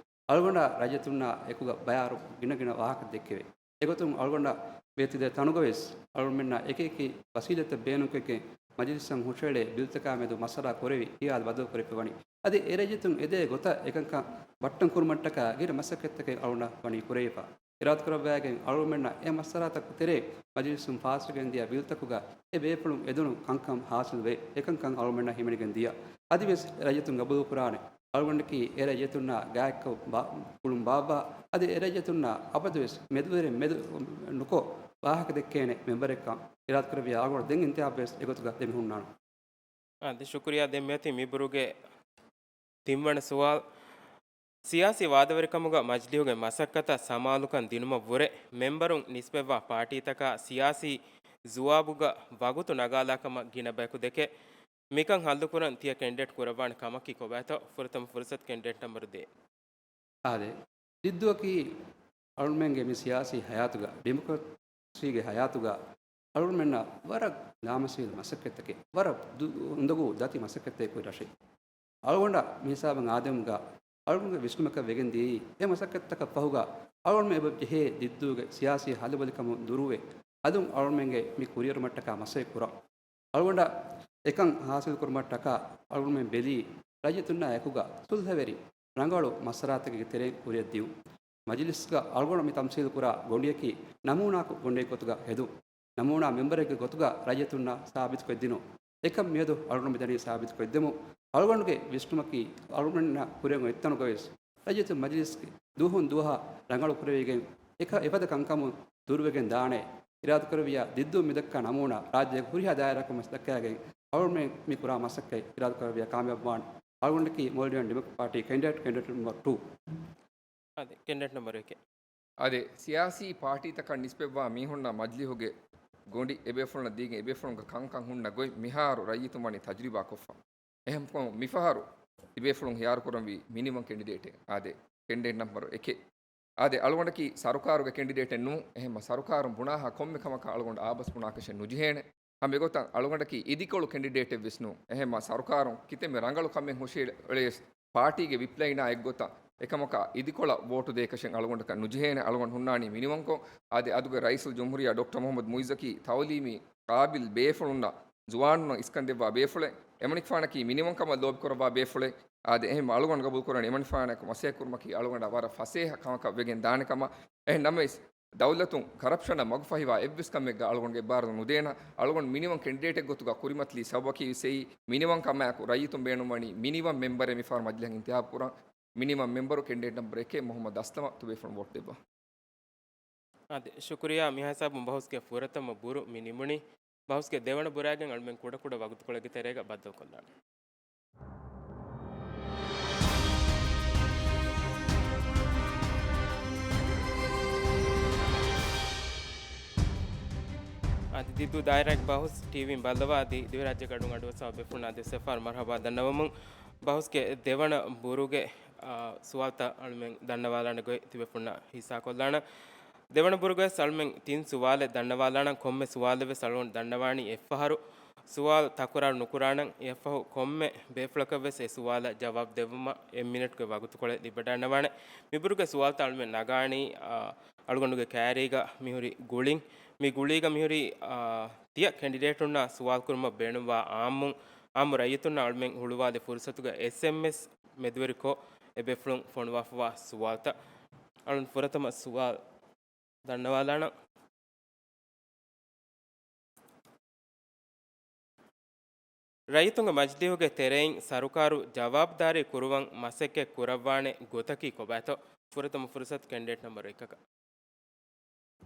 އަޅުގަނޑަށް ރައްޔިތުންނާ އެކުގަ ބަޔާރު ގިނަ ގިނަ ވާހަކަ ދެއްކެވޭ. އެގޮތުން އަޅުގަނޑަށް މިއޮތީ ދެ ތަނުގަވެސް އަޅުމެންނަށް އެކި އެކި ވަސީލަތްތައް ބޭނުންކޮށްގެން މަޖިލިސްއަށް ހުށައެޅޭ ބިލްތަކާ މެދު މައްސަރާ ކުރެވި، ޚިޔާލު ބަދަލުކުރެވިފައިވަނީ. އަދި އެ ރައްޔިތުން އެދޭ ގޮތަށް އެކަންކަން ބައްޓަން ކުރުމަށްޓަކާ ގިނަ މަސައްކަތްތަކެއް އަޅުގަނޑަށް ވަނީ ކުރެވިފަ. އިރާދަކުރައްވައިގެން އަޅުމެންނަށް އެ މައްސަރާތަކު ތެރޭ މަޖިލިސުން ފާސްވެގެން ދިޔަ ބިލްތަކުގަ އެ ބޭފުޅުން އެދުނު ކަންކަން ހާސިލްވެ، އެކަންކަން އަޅުމެންނަށް ހިމެނިގެން ދިޔަ. އަދިވެސް އެ ރައްޔިތުން ގަބޫލުކުރާނެ. އަޅުގަނޑަކީ އެ ރައްޔިތުންނާ ގާތްކަން ބާ-، ކުޅުން ބާއްވާ، އަދި އެ ރައްޔިތުންނާ އަބަދުވެސް މެދުވެރިން މެދު ނުކޮށް ވާހަކަ ދެއްކޭނެ މެމްބަރެއްކަން އިރާދަކުރެއްވިޔާ އަޅުގަނޑު ދެން އިންތިހާބުވެސް އެގޮތުގަ ދެމިހުންނާނަން. އާ، ދެ ޝުކުރިއްޔާ. ދެން މިއޮތީ މިބުރުގެ ތިންވަނަ ސުވާލު. ސިޔާސީ ވާދަވެރިކަމުގަ މަޖިލީހުގެ މަސައްކަތަށް ސަމާލުކަން ދިނުމަށްވުރެ މެމްބަރުން ނިސްބަތްވާ ޕާޓީތަކާ ސިޔާސީ ޒުވާބުގަ ވަގުތު ނަގާލާކަމަށް ގިނަ ބަޔަކު ދެކެ، މިކަން ހައްލުކުރަން ތިޔަ ކެންޑިޑޭޓް ކުރައްވާނެ ކަމަކީ ކޮބާތޯ؟ ފުރަތަމަ ފުރުސަތު ކެންޑިޑޭޓް ނަމްބަރު ދޭއް. އާދެ، ދިއްދޫއަކީ އަޅުމެންގެ މި ސިޔާސީ ހަޔާތުގަ، ޑިމޮކްރަސީގެ ހަޔާތުގަ އަޅުމެންނަށް ވަރަށް ލާމަސީލު މަސައްކަތްތަކެއް، ވަރަށް ދު-، އުނދަގޫ ދަތި މަސައްކަތްތަކެއް ކުރި ރަށެއް. އަޅުގަނޑަށް މި ހިސާބަށް އާދެމުގަ އަޅުގަނޑުގެ ވިސްނުމަކަށް ވެގެން ދިޔައީ، އެ މަސައްކަތްތަކަށް ފަހުގަ އަޅުގަނޑުމެން އެބަ ޖެހޭ ދިއްދޫގެ ސިޔާސީ ހަލުބަލިކަމުން ދުރުވެ، އަދުން އަޅުގަނޑުމެންގެ މި ކުރިއެރުމަށްޓަކާ މަސައްކަތް ކުރަން. އަޅުގަނޑަށް އެކަން ހާސިލް ކުރުމަށްޓަކާ އަޅުގަނޑުމެން ބެލީ، ރައްޔިތުންނާ އެކުގަ ސުލްހަވެރި ރަނގަޅު މައްސަރާތަކެއްގެ ތެރެއިން ކުރިއަށް ދިއުން. މަޖިލިސްގަ އަޅުގަނޑު މި ތަމްސީލު ކުރާ ގޮނޑިއަކީ ނަމޫނާކޮށް ގޮނޑިއެއްގެ ގޮތުގަ ހެދުން. ނަމޫނާ މެމްބަރެއްގެ ގޮތުގަ ރައްޔިތުންނަށް ސާބިތުކޮށްދިނުން. އެކަން މިއަދު އަޅުގަނޑު މިދަނީ ސާބިތުކޮށްދެމުން. އަޅުގަނޑުގެ ވިސްނުމަކީ، އަޅުގަނޑުމެންނަށް ކުރިއަށް އޮތްތަނުގަވެސް ރައްޔިތުން މަޖިލިސްގެ ދުވަހުން ދުވަހަށް ރަނގަޅު ކުރެވިގެން، އެކަ-، އެފަދަ ކަންކަމުން ދުރުވެގެން ދާނެ. އިރާދަކުރެއްވިޔާ ދިއްދޫ މިދައްކާ ނަމޫނާ ރާއްޖޭގެ ހުރިހާ ދާއިރާއަކުން ވެސް ދައްކައިގެން، އަޅުގަނޑުމެން މި ކުރާ މަސައްކަތް އިރާދަކުރެއްވިޔާ ކާމިޔާބުވާނެ. އަޅުގަނޑަކީ މޯލްޑިވިއަން ޑިމޮކްރެޓިކް ޕާޓީ ކެންޑިޑޭޓް، ކެންޑިޑޭޓް ނަމްބަރު ޓޫ. އާދެ، ކެންޑިޑޭޓް ނަމްބަރު އެކެއް. އާދެ، ސިޔާސީ ޕާޓީތަކަށް ނިސްބަތްވާ މީހުންނާ މަޖިލީހުގެ ގޮނޑި އެބޭފުޅުންނަށް ދީގެން އެބޭފުޅުންގެ ކަންކަން ހުންނަ ގޮތް މިހާރު ރައްޔިތުން ވަނީ ތަޖުރިބާ ކޮށްފަ. އެހެންކޮށް މިފަހަރު ތިބޭފުޅުން ހިޔާރުކުރަންވީ މިނިވަން ކެންޑިޑޭޓެއް. އާދެ، ކެންޑިޑޭޓް ނަމްބަރު އެކެއް. އާދެ، އަޅުގަނޑަކީ ސަރުކާރުގެ ކެންޑިޑޭޓެއް ނޫން. އެހެންމަ ސަރުކާރުން ބުނާހާ ކޮންމެ ކަމަކަށް އަޅުގަނޑު އާބަސް ބުނާކަށެއް ނުޖެހޭނެ. ހަމަ އެގޮތަށް އަޅުގަނޑަކީ އިދިކޮޅު ކެންޑިޑޭޓެއް ވެސް ނޫން. އެހެންމަ ސަރުކާރުން ކިތަންމެ ރަނގަޅު ކަމެއް ހުށައެޅިޔަސް ޕާޓީގެ ވިޕްލައިނާ އެއްގޮތަށް އެކަމަކާ އިދިކޮޅަށް ވޯޓު ދޭކަށެއް އަޅުގަނޑަކަށް ނުޖެހޭނެ. އަޅުގަނޑު ހުންނާނީ މިނިވަންކޮށް. އާދެ، އަދުގެ ރައީސުލް ޖުމްހޫރިއްޔާ ޑޮކްޓަރ މުޙައްމަދު މުޢިއްޒަކީ ތަޢުލީމީ ޤާބިލް ބޭފުޅުންނަށް ޒުވާނުންނަށް އިސްކަން ދެއްވާ ބޭފުޅެއް، އެމަނިކުފާނަކީ މިނިވަންކަމަށް ލޯބިކުރައްވާ ބޭފުޅެއް. އާދެ، އެހެން އަޅުގަނޑު ގަބޫލުކުރަނީ އެމަނިކުފާނަކު މަސައްކަތް ކުރުމަކީ އަޅުގަނޑަށް ވަރަށް ފަސޭހަ ކަމަކަށް ވެގެން ދާނެ ކަމަށް. އެހެން ނަމަވެސް، ދައުލަތުން ކަރަޕްޝަނަށް މަގުފަހިވާ އެއްވެސް ކަމެއްގަ އަޅުގަނޑުގެ އެއްބާރުލުން ނުދޭނަ. އަޅުގަނޑު މިނިވަން ކެންޑިޑޭޓެއް ގޮތުގަ ކުރިމަތިލީ ސަބަބަކީ ވެސް އެއީ، މިނިވަން ކަމާއެކު ރައްޔިތުން ބޭނުންވަނީ މިނިވަން މެމްބަރެއް މިފަހަރު މަޖިލީހަށް އިންތިހާބު ކުރަން. މިނިވަން މެމްބަރު ކެންޑިޑޭޓް ނަމްބަރު އެކެއް މުޙައްމަދު އަސްލަމަ ތިބޭފުޅުން ވޯޓް ދެއްވާ. އާދެ، ޝުކުރިއްޔާ. މިހާ ހިސާބުން ބަހުސްގެ ފުރަތަމަ ބުރު މި ނިމުނީ. ބަހުސްގެ ދެވަނަ ބުރާގެން އަޅުމެން ކުޑަކުޑަ ވަގުތުކޮޅެއްގެ ތެރޭގަ ބައްދަލުކޮށްލާނަން. އަދި ދިއްދޫ ދާއިރާގެ ބަހުސް ޓީވީން ބައްލަވާ އަދި ދިވެހިރާއްޖޭގެ ގަޑުން އަޑުއައްސަވާ ބޭފުޅުންނަށް އަދިވެސް އެއްފަހަރު މަރުޙަބާ ދަންނަވަމުން. ބަހުސްގެ ދެވަނަ ބުރުގެ، އާ، ސުވާލުތައް އަޅުމެން ދަންނަވާލާނެ ގޮތް ތިބޭފުޅުންނަށް ހިއްސާކޮށްލާނަން. ދެވަނަ ބުރުގަވެސް އަޅުމެން ތިން ސުވާލެއް ދަންނަވާލާނަން. ކޮންމެ ސުވާލެއް ވެސް އަޅުގަނޑު ދަންނަވާނީ އެއްފަހަރު. ސުވާލު ތަކުރާރު ނުކުރާނަން. އެއަށްފަހު ކޮންމެ ބޭފުޅަކަށް ވެސް އެ ސުވާލަށް ޖަވާބު ދެއްވުމަށް އެއް މިނެޓްގެ ވަގުތުކޮޅެއް ލިބިވަޑައިގަންނަވާނެ. މި ބުރުގެ ސުވާލުތައް އަޅުމެން ނަގާނީ، އާ، އަޅުގަނޑުގެ ކައިރީގަ މިހުރި ގުޅިން. މި ގުޅީގަ މިހުރި، އާ، ތިޔަ ކެންޑިޑޭޓުންނާ ސުވާލު ކުރުމަށް ބޭނުންވާ އާއްމު، އާއްމު ރައްޔިތުންނަށް އަޅުމެން ހުޅުވާލި ފުރުސަތުގަ އެސްއެމްއެސް މެދުވެރިކޮށް، އެ ބޭފުޅުން ފޮނުވާފަވާ ސުވާލުތައް. އަޅުން ފުރަތަމަ ސުވާލު ދަންނަވާލާނަން. ރައްޔިތުންގެ މަޖިލީހުގެ ތެރެއިން ސަރުކާރު ޖަވާބުދާރީ ކުރުވަން މަސައްކަތް ކުރައްވާނެ ގޮތަކީ ކޮބާތޯ؟ ފުރަތަމަ ފުރުސަތު ކެންޑިޑޭޓް ނަމްބަރު އެކަކަށް.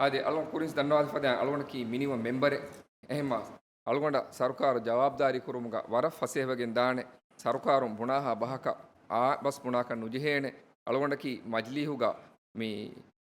އާދެ، އަޅުގަނޑު ކުރިންސް ދަންނަވާލި ފަދައިން އަޅުގަނޑަކީ މިނިވަން މެމްބަރެއް. އެހެންމަ އަޅުގަނޑަށް ސަރުކާރު ޖަވާބުދާރީ ކުރުމުގަ ވަރަށް ފަސޭހަވެގެން ދާނެ. ސަރުކާރުން ބުނާހާ ބަހަކަށް އާ ބަސް ބުނާކަށް ނުޖެހޭނެ. އަޅުގަނޑަކީ މަޖިލީހުގަ މި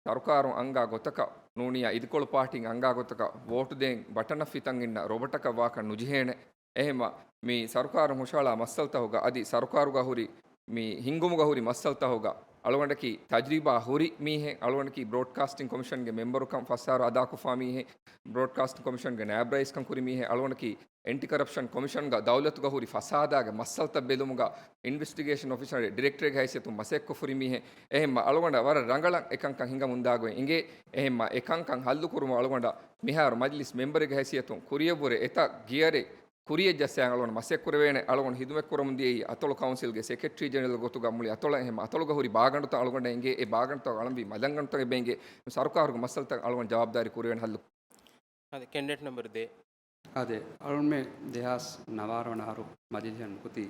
ސަރުކާރުން އަންގާ ގޮތަކަށް ނޫނިޔާ އިދިކޮޅު ޕާޓީން އަންގާ ގޮތަކަށް ވޯޓު ދޭން ބަޓަނަށް ފިތަން އިންނަ ރޮބަޓަކަށް ވާކަށް ނުޖެހޭނެ. އެހެންމަ މި ސަރުކާރުން ހުށަހަޅާ މައްސަލަތަކުގަ އަދި ސަރުކާރުގަ ހުރި މި ހިންގުމުގަ ހުރި މައްސަލަތަކުގަ އަޅުގަނޑަކީ ތަޖްރިބާ ހުރި މީހެއް، އަޅުގަނޑަކީ ބްރޯޑްކާސްޓިން ކޮމިޝަންގެ މެމްބަރުކަން ފަސް އަހަރު އަދާކޮށްފާ މީހެއް، ބްރޯޑްކާސްޓިން ކޮމިޝަންގެ ނާއިބް ރައީސްކަން ކުރި މީހެއް، އަޅުގަނޑަކީ އެންޓި ކަރަޕްޝަން ކޮމިޝަންގަ ދައުލަތުގަ ހުރި ފަސާދާގެ މައްސަލަތައް ބެލުމުގަ އިންވެސްޓިގޭޝަން އޮފިސަރ ޑިރެކްޓަރެއްގެ ހައިސިއްޔަތުން މަސައްކަތް ކުރި މީހެއް. އެހެންމަ އަޅުގަނޑަށް ވަރަށް ރަނގަޅަށް އެކަންކަން ހިނގަމުން ދާގޮތް އިނގޭ. އެހެންމަ އެކަންކަން ހައްލުކުރުމަށް އަޅުގަނޑަށް މިހާރު މަޖިލިސް މެމްބަރެއްގެ ހައިސިއްޔަތުން ކުރިއަށްވުރެ އެތައް ގިޔަރެއް ކުރިޔަށް ޖައްސާ އަޅުގަނޑު މަސައްކަތް ކުރެވޭނެ. އަޅުގަނޑު ހިދުމަތް ކުރަމުން ދިޔައީ އަތޮޅު ކައުންސިލްގެ ސެކްރެޓަރީ ޖެނެރަލް ގޮތުގަ މުޅި އަތޮޅަށް. އެހެން އަތޮޅުގަ ހުރި ބާގަނޑުތައް އަޅުގަނޑަށް އެނގޭ. އެ ބާގަނޑުތައް އަޅަންވީ މަލަންގަނޑުތަކެއް ބޭނގޭ. ސަރުކާރުގެ މައްސަލަތައް އަޅުގަނޑު ޖަވާބުދާރީ ކުރެވޭނެ ހައްލު. އަދި ކެންޑިޑޭޓް ނަމްބަރު ދޭއް. އާދެ، އަޅުގަނޑުމެން ދެހާސް ނަވާރަ ވަނަ އަހަރު މަޖިލިހަށް ނުކުތީ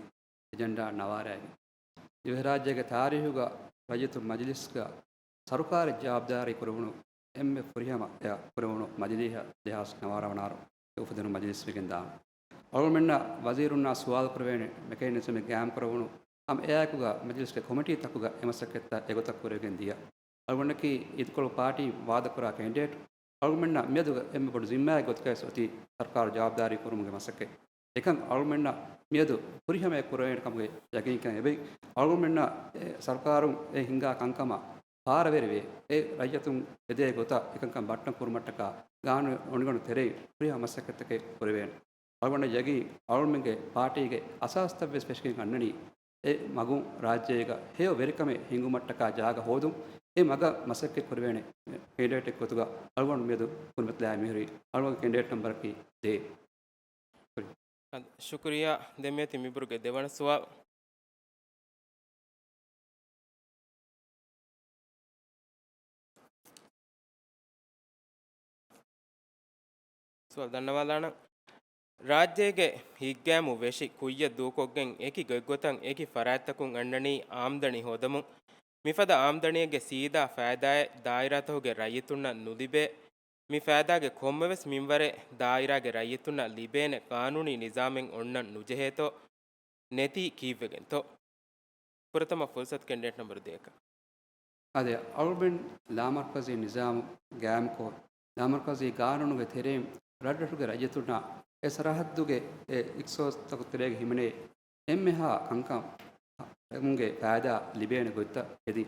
އެޖެންޑާ ނަވާރައިގެ. ދިވެހިރާއްޖޭގެ ތާރީހުގަ ރައްޔިތު މަޖިލިސްގަ ސަރުކާރަށް ޖަވާބުދާރީ ކުރެވުނު އެންމެ ފުރިހަމަ އެއަށް ކުރެވުނު މަޖިލީހަށް ދެހާސް ނަވާރަ ވަނަ އަހަރު އުފެދުނު މަޖިލިސް ވެގެން ދާނެ. އަޅުގަނޑުމެންނަށް ވަޒީރުންނާ ސުވާލު ކުރެވޭނެ މެކޭނިޒަމެއް ގާއިމް ކުރެވުނު، ހަމަ އެއާއެކުގަ މަޖިލިސްގެ ކޮމިޓީތަކުގަ އެ މަސައްކަތްތައް އެގޮތަށް ކުރެވިގެން ދިޔަ. އަޅުގަނޑަކީ އިދިކޮޅު ޕާޓީ ވާދަކުރާ ކެންޑިޑޭޓް. އަޅުގަނޑަށް މިއަދު އެންމެ ބޮޑު ޒިންމާއެއް ގޮތަކަށް ވެސް އޮތީ ސަރުކާރު ޖަވާބުދާރީ ކުރުމުގެ މަސައްކަތް. އެކަން އަޅުގަނޑަށް މިއަދު ފުރިހަމަޔަށް ކުރެވޭނެ ކަމުގެ ޔަގީންކަން އެބައި. އަޅުގަނޑަށް އެ ސަރުކާރުން އެ ހިންގާ ކަންކަމަށް ފާރަވެރިވެ، އެ ރައްޔިތުން އެދޭ ގޮތަށް އެކަންކަން ބައްޓަން ކުރުމަށްޓަކާ ގާނޫނު އޮނިގަނޑު ތެރެއިން ފުރިހަމަ މަސައްކަތްތަކެއް ކުރެވޭނެ. އަޅުގަނޑަށް ޔަގީން އަޅުގަނޑުމެންގެ ޕާޓީގެ އަސާސްތައް ވެސް ފެށިގެން އަންނަނީ އެ މަގުން ރާއްޖޭގަ ހެޔޮ ވެރިކަމެއް ހިންގުމަށްޓަކާ ޖާގަ ހޯދުން. އެ މަގަށް މަސައްކަތް ކުރެވޭނެ ކެނޑިޑޭޓެއް ގޮތުގަ އަޅުގަނޑު މިއަދު ކުރިމަތިލާ މިހުރީ. އަޅުގަނޑު ކެނޑިޑޭޓް ނަމްބަރަކީ ދޭއް. ޝުކުރިއްޔާ. ދެން މިއޮތީ މިބުރުގެ ދެވަނަ ސުވާލު. ސުވާލު ދަންނަވާލާނަން. ރާއްޖޭގެ ހިތްގައިމު ވެށި ކުއްޔަށް ދޫކޮށްގެން އެކި ގޮތްގޮތަށް އެކި ފަރާތްތަކުން އަންނަނީ އާމްދަނީ ހޯދަމުން. މިފަދަ އާމްދަނީއެއްގެ ސީދާ ފައިދާއެއް ދާއިރާތަކުގެ ރައްޔިތުންނަށް ނުލިބޭ. މި ފައިދާގެ ކޮންމެވެސް މިންވަރެއް ދާއިރާގެ ރައްޔިތުންނަށް ލިބޭނެ ގާނޫނީ ނިޒާމެއް އޮންނަން ނުޖެހޭތޯ؟ ނެތީ ކީއްވެގެންތޯ؟ ފުރަތަމަ ފުރުސަތު ކެންޑިޑޭޓް ނަމްބަރު ދޭއަކަށް. އާދެ، އަޅުގަނޑުމެން ލާމަރުކަޒީ ނިޒާމު ގާއިމްކޮށް، ލާމަރުކަޒީ ގާނޫނުގެ ތެރެއިން ރަށްރަށުގެ ރައްޔިތުންނަށް އެ ސަރަހައްދުގެ އެ އިޚްތިޞާޞްތަކުގެ ތެރޭގަ ހިމެނޭ އެންމެހާ ކަންކަން އެމުންގެ ފައިދާ ލިބޭނެ ގޮތްތައް ހެދި.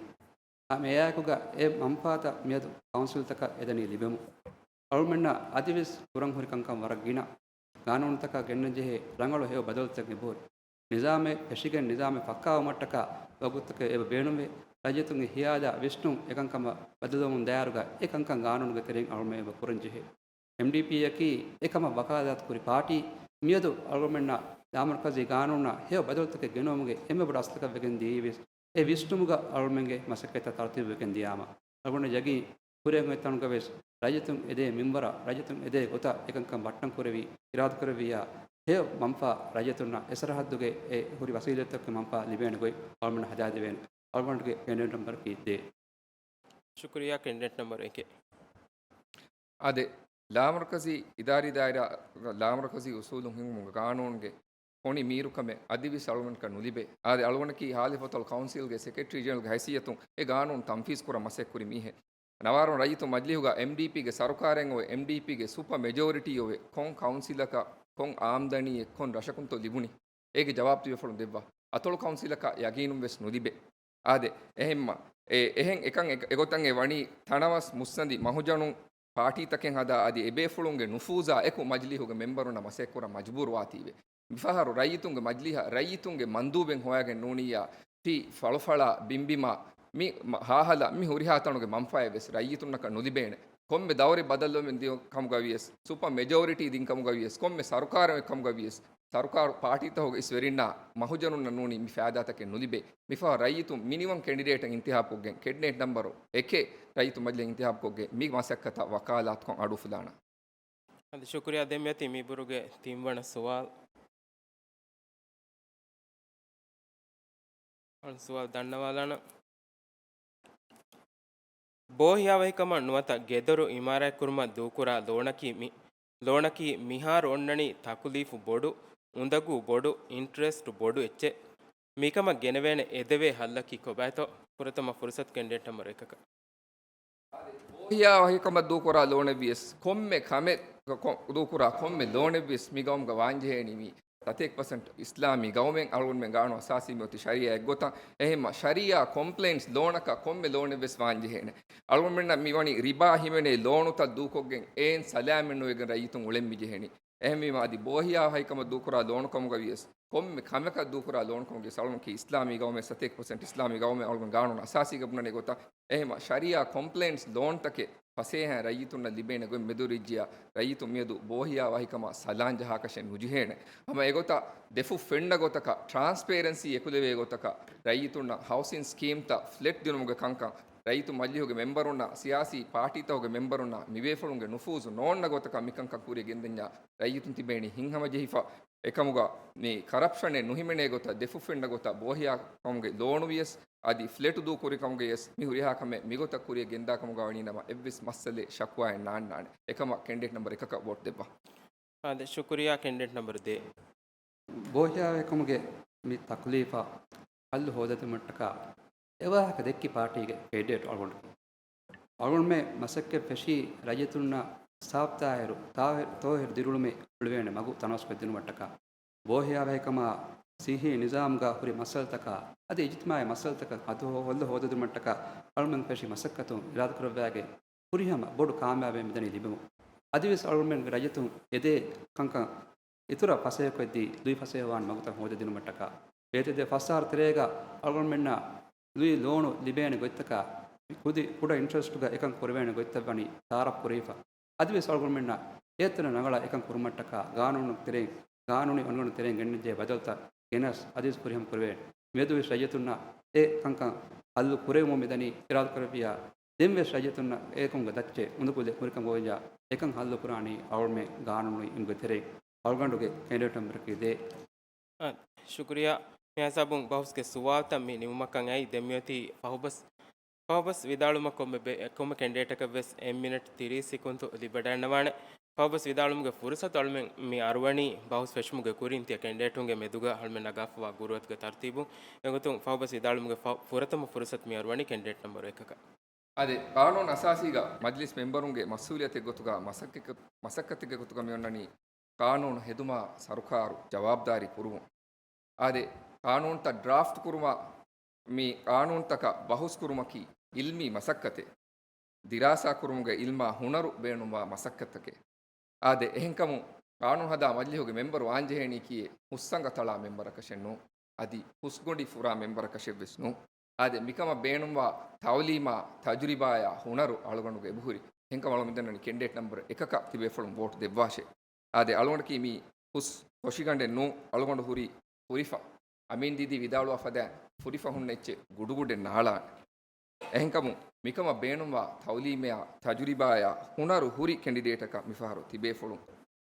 އާ، މިއާއެކުގަ އެ މަންފާތައް މިއަދު ކައުންސިލްތަކަށް އެދަނީ ލިބެމު. އަޅުމެންނަށް އަދިވެސް ކުރަން ހުރި ކަންކަން ވަރަށް ގިނަ. ގާނޫނުތަކަށް ގެންނަން ޖެހޭ ރަނގަޅު ހެޔޮ ބަދަލުތައް އެބަހުރި. ނިޒާމެއް ފެށިގެން ނިޒާމެއް ފައްކާވުމަށްޓަކާ ވަގުތުތަކެއް އެބަ ބޭނުންވޭ. ރައްޔިތުންގެ ހިޔާލާ ވިސްނުން އެކަންކަމަށް ބަދަލުވަމުން ދާއިރުގަ އެ ކަންކަން ގާނޫނުގެ ތެރެއިން އަޅުމެން އެބަ ކުރަން ޖެހޭ. އެމްޑީޕީއަކީ އެކަމަށް ވަކާލާތު ކުރި ޕާޓީ. މިއަދު އަޅުގަނޑުމެންނަށް ލާމަރުކަޒީ ގާނޫނަށް ހެޔޮ ބަދަލުތަކެއް ގެނައުމުގެ އެންމެ ބޮޑު އަސްލަކަށް ވެގެން ދިޔައީވެސް އެ ވިސްނުމުގަ އަޅުގަނޑުމެންގެ މަސައްކަތްތައް ތަރުތީބުވެގެން ދިޔާމަ، އަޅުގަނޑަށް ޔަގީން ކުރިއަށް އޮތް ތަނުގަވެސް ރައްޔިތުން އެދޭ މިންވަރަށް ރައްޔިތުން އެދޭ ގޮތަށް އެކަންކަން ބައްޓަން ކުރެވި، އިރާދަކުރެއްވިއްޔާ ހެޔޮ މަންފާ ރައްޔިތުންނަށް އެ ސަރަހައްދުގެ އެ ހުރި ވަސީލަތްތަކުގެ މަންފާ ލިބޭނެ ގޮތް އަޅުގަނޑަށް ހަދާދެވޭނެ. އަޅުގަނޑުގެ ކެނޑިޑޭޓް ނަމްބަރަކީ ދޭއް. ޝުކުރިއްޔާ ކެނޑިޑޭޓް ނަމްބަރު އެކެއް. އާދެ، ލާމަރުކަޒީ އިދާރީ ދާއިރާ، ލާމަރުކަޒީ އުސޫލުން ހިންގުމުގެ ގާނޫނުގެ ކޮނި މީރުކަމެއް އަދިވެސް އަޅުގަނޑަކަށް ނުލިބޭ. އާދެ، އަޅުގަނޑަކީ ހާލިފަތޮޅު ކައުންސިލްގެ ސެކްރެޓަރީ ޖެނެރަލްގެ ހައިސިއްޔަތުން އެ ގާނޫނު ތަންފީޒް ކުރަން މަސައްކަތް ކުރި މީހެއް. ނަވާރަ ވަނަ ރައްޔިތު މަޖިލީހުގަ އެމްޑީޕީގެ ސަރުކާރެއް އޮވެ، އެމްޑީޕީގެ ސުޕަ މެޖޯރިޓީ އޮވެ، ކޮން ކައުންސިލަކަށް ކޮން އާމްދަނީއެއް ކޮން ރަށަކުންތޯ ލިބުނީ؟ އޭގެ ޖަވާބު ތިބޭފުޅުން ދެއްވާ. އަތޮޅު ކައުންސިލަކަށް ޔަގީނުން ވެސް ނުލިބޭ. އާދެ، އެހެންމަ، އެ، އެހެން އެކަން އެ، އެގޮތަށް އެ ވަނީ ތަނަވަސް މުއްސަނދި މަހުޖަނުން ޕާޓީތަކެއް ހަދާ އަދި އެބޭފުޅުންގެ ނުފޫޒާ އެކު މަޖިލީހުގެ މެމްބަރުންނަށް މަސައްކަތް ކުރަން މަޖުބޫރުވާތީވެ. މިފަހަރު ރައްޔިތުންގެ މަޖިލީހަށް ރައްޔިތުންގެ މަންދޫބެއް ހޮވާގެން ނޫނިއްޔާ، ފި ފަޅުފަޅާ ބިންބިމާ މި މަ-، ހާހަލަ މި ހުރިހާ ތަނުގެ މަންފާއެއް ވެސް ރައްޔިތުންނަކަށް ނުލިބޭނެ. ކޮންމެ ދައުރެއް ބަދަލުވެމެން ދިޔުން ކަމުގަ ވިޔަސް، ސުޕަ މެޖޯރިޓީ ދިން ކަމުގަ ވިޔަސް، ކޮންމެ ސަރުކާރެއް ކަމުގަ ވިޔަސް، ސަރުކާރު ޕާޓީތަކުގެ އިސް ވެރިންނާ މަހުޖަނުންނަށް ނޫނީ މި ފައިދާތަކެއް ނުލިބޭ. މިފަހަރު ރައްޔިތުން މިނިވަން ކެނޑިޑޭޓަށް އިންތިހާބުކޮށްގެން، ކެނޑިޑޭޓް ނަމްބަރު އެކެއް ރައްޔިތު މަޖިލީހަށް އިންތިހާބުކޮށްގެން މި މަސައްކަތަށް ވަކާލާތުކޮށް އަޑުއުފުލާނަން. އަދި ޝުކުރިއްޔާ. ދެން މިއޮތީ މިބުރުގެ ތިންވަނަ ސުވާލު. އަޅު ސުވާލު ދަންނަވާލާނަން. ބޯހިޔާވަހިކަމަށް ނުވަތަ ގެދޮރު އިމާރާތްކުރުމަށް ދޫކުރާ ލޯނަކީ މި، ލޯނަކީ މިހާރު އޮންނަނީ ތަކުލީފު ބޮޑު، އުނދަގޫ ބޮޑު، އިންޓްރެސްޓް ބޮޑު އެއްޗެއް. މިކަމަށް ގެނެވޭނެ އެދެވޭ ހައްލަކީ ކޮބާތޯ؟ ފުރަތަމަ ފުރުސަތު ކެންޑިޑޭޓް ނަމްބަރު އެކަކަށް. ބޯހިޔާ ވަހިކަމަށް ދޫކުރާ ލޯނެއްވިޔަސް، ކޮންމެ ކަމެއް ކޮ-، ދޫކުރާ ކޮންމެ ލޯނެއްވިޔަސް މި ގައުމުގަ ވާންޖެހޭނީ މީ. ސަތޭކަ ޕަސެންޓް އިސްލާމީ ގައުމެއް. އަޅުގަނޑުމެން ގާނޫނު އަސާސީ މި އޮތީ ޝަރީއާ އެއްގޮތަށް. އެހެންމަ ޝަރީއާ ކޮމްޕްލެއިންސް ލޯނަކަށް ކޮންމެ ލޯނެއް ވެސް ވާން ޖެހޭނެ. އަޅުގަނޑުމެންނަށް މި ވަނީ ރިބާ ހިމެނޭ ލޯނުތައް ދޫކޮށްގެން އެއިން ސަލާމަތް ނުވެގެން ރައްޔިތުން އުޅެން މި ޖެހެނީ. އެހެންވީމަ އަދި ބޯހިޔާވަހިކަމަށް ދޫކުރާ ލޯނު ކަމުގަ ވިޔަސް، ކޮންމެ ކަމަކަށް ދޫކުރާ ލޯނު ކަމުގެ ސަޅުންކީ އިސްލާމީ ގައުމެއް، ސަތޭކަ ޕަސެންޓް އިސްލާމީ ގައުމެއް އަޅުގަނޑު ގާނޫނު އަސާސީގަ ބުނަނީ ގޮތަށް. އެހެމަ ޝަރީއާ ކޮމްޕްލެއިންސް ލޯންތަކެއް ފަސޭހައިން ރައްޔިތުންނަށް ލިބޭނެ ގޮތް މެދުވެރިވެއްޖިޔާ، ރައްޔިތުން މިއަދު ބޯހިޔާވަހިކަމާ ސަލާން ޖަހާކަށެއް ނުޖެހޭނެ. ހަމަ އެގޮތަށް ދެފުށް ފެންނަ ގޮތަކަށް، ޓްރާންސްޕޭރެންސީ އެކުލެވޭ ގޮތަކަށް، ރައްޔިތުންނަށް ހައުސިން ސްކީމްތައް، ފްލެޓް ދިނުމުގެ ކަންކަން، ރައްޔިތު މަޖިލީހުގެ މެމްބަރުންނަށް، ސިޔާސީ ޕާޓީތަކުގެ މެމްބަރުންނަށް، މިވޭފުޅުންގެ ނުފޫޒު ނޯންނަ ގޮތަކަށް މިކަންކަން ކުރިޔަށް ގެންދަންޏާ، ރައްޔިތުން ތިބޭނީ ހިތްހަމަޖެހިފަ. އެކަމުގަ މި ކަރަޕްޝަނެއް ނުހިމެނޭ ގޮތަށް ދެފުށް ފެންނަ ގޮތަށް ބޯހިޔާ ކަމުގެ ލޯނު ވިޔަސް، އަދި ފްލެޓު ދޫކުރި ކަމުގައި ވިޔަސް މި ހުރިހާ ކަމެއް މިގޮތަށް ކުރިޔަށް ގެންދާ ކަމުގަ ވަނީ ނަމަ އެއްވެސް މައްސަލައެއް ޝަކުވާއެއް ނާންނާނެ. އެކަމަށް ކެންޑިޑޭޓް ނަމްބަރު އެކަކަށް ވޯޓް ދެއްވާ. އާދެ، ޝުކުރިޔާ ކެންޑިޑޭޓް ނަމްބަރު ދޭއް. ބޯހިޔާވަހިކަމުގެ މި ތަކުލީފަށް ހައްލު ހޯދަދިނުމަށްޓަކާ އެވާހަކަ ދެއްކި ޕާޓީގެ ކެންޑިޑޭޓް އަޅުގަނޑު. އަޅުގަނޑުމެން މަސައްކަތް ފެށީ ރައްޔިތުންނަށް ސާފްތާހިރު، ތާހިރު، ތޯހިރު ދިރިއުޅުމެއް އުޅެވޭނެ މަގު ތަނަވަސްކޮށްދިނުމަށްޓަކާ. ބޯހިޔާވަހިކަމާ، ސިއްހީ ނިޒާމުގަ ހުރި މައްސަލަތަކާ، އަދި އިޖްތިމާޢީ މައްސަލަތަކަށް ހައްލު ހޯދަދިނުމަށްޓަކާ އަޅުގަނޑުމެން ފެށި މަސައްކަތުން އިރާދަކުރައްވާގެން ހުރިހަމަ ބޮޑު ކާމިޔާބެއް މިދަނީ ލިބެމުން. އަދިވެސް އަޅުގަނޑުމެންގެ ރައްޔިތުން އެދޭ ކަންކަން އިތުރަށް ފަސޭހަކޮށްދީ، ލުއި ފަސޭހަވާން މަގުތައް ހޯދަދިނުމަށްޓަކާ. އޭތެރޭ ފަސް އަހަރު ތެރޭގަ އަޅުގަނޑުމެންނަށް ލުއި ލޯނު ލިބޭނެ ގޮތްތަކާ، ކުދި ކުޑަ އިންޓްރެސްޓުގަ އެކަން ކުރެވޭނެ ގޮތްތައް ވަނީ ތައާރަފް ކުރެވިފަ. އަދިވެސް އަޅުގަނޑުމެންނަށް އޭތެރެ ރަނގަޅަށް އެކަން ކުރުމަށްޓަކާ ގާނޫނު ތެރެއިން، ގާނޫނީ އޮންނަން ތެރެއިން ގެންނަންޖެހޭ ބަދަލުތައް ގެނަސް އަދިވެސް ފުރިހަމަ ކުރެވޭނެ. މިއަދުވެސް ރައްޔިތުންނަށް އެ ކަންކަން ހައްލު ކުރެވުމަށް މިދަނީ އިރާދަކުރެއްވިޔާ، ދެންވެސް ރައްޔިތުންނަށް އެކަމުގެ ދައްޗެއް އުނދަގުލެއް ހުރިކަމަށް އެކަން ހައްލު ކުރާނީ އަޅުގަނޑުމެން ގާނޫނީ އިމުގެ ތެރެއިން. އަޅުގަނޑުގެ ކެންޑިޑޭޓް ނަމްބަރަކީ ދޭއް. އާ، ޝުކުރިޔާ. މި ހިސާބުން ބަހުސްގެ ސުވާލުތައް މި ނިމުމަކަށް އައި. ދެން މިއޮތީ ފަހުބަސް، ފަހުބަސް ވިދާޅުމަށް ކޮންމެ ބެ-، ކޮންމެ ކެންޑިޑޭޓަކަށް ވެސް އެއް މިނެޓް ތިރީސް ސެކުންތު ލިބިވަޑައިގަންނަވާނެ. ފަހުބަސް ވިދާޅުމުގެ ފުރުސަތު އަޅުމެން މި އަރުވަނީ ބަހުސް ފެށުމުގެ ކުރިން ތިޔަ ކެންޑިޑޭޓުންގެ މެދުގަ އަޅުމެން ނަގާފަވާ ގުރުއަތުގެ ތަރުތީބުން. އެގޮތުން ފަހުބަސް ވިދާޅުމުގެ ފަ-، ފުރަތަމަ ފުރުސަތު މި އަރުވަނީ ކެންޑިޑޭޓް ނަމްބަރު އެކަކަށް. އާދެ، ގާނޫނު އަސާސީގަ މަޖްލިސް މެމްބަރުންގެ މަސްއޫލިއްޔަތެއް ގޮތުގަ މަސައްކަތް، މަސައްކަތެއްގެ ގޮތުގަ މި އޮންނަނީ ގާނޫނު ހެދުމަށް ސަރުކާރު ޖަވާބުދާރީ ކުރުވުން. އާދެ، ގާނޫނުތައް ޑްރާފްޓް ކުރުމަށް މި ގާނޫނުތަކަށް ބަހުސް ކުރުމަކީ އިލްމީ މަސައްކަތެއް. ދިރާސާ ކުރުމުގެ އިލްމާ ހުނަރު ބޭނުންވާ މަސައްކަތްތަކެއް. އާދެ، އެހެންކަމުން ގާނޫނު ހަދާ މަޖްލިހުގެ މެމްބަރު ވާންޖެހޭނީކީއޭ ހުސްއަނގަ ތަޅާ މެމްބަރަކަށެއް ނޫން. އަދި ހުސްގޮނޑި ފުރާ މެމްބަރަކަށެއްވެސް ނޫން. އާދެ، މިކަމަށް ބޭނުންވާ ތައުލީމާ، ތަޖުރިބާޔާ، ހުނަރު އަޅުގަނޑުގެ އެބަހުރި. އެހެންކަމުން އަޅުގަނޑު މިދަންނަނީ ކެންޑިޑޭޓް ނަމްބަރު އެކަކަށް ތިބޭފުޅުން ވޯޓް ދެއްވާށޭ. އާދެ، އަޅުގަނޑަކީ މީ ހުސް ހޮށިގަނޑެއް ނޫން. އަޅުގަނޑު ހުރީ ހުރިފަ. އަމީން ދީދީ ވިދާޅުވާ ފަދައިން ހުރިފަ ހުންނަ އެއްޗެއް ގުޑުގުޑެއް ނާޅާނެ. އެހެންކަމުން މިކަމަށް ބޭނުންވާ ތައުލީމެއާ، ތަޖުރިބާޔާ، ހުނަރު ހުރި ކެންޑިޑޭޓަކަށް މިފަހަރު ތިބޭފުޅުން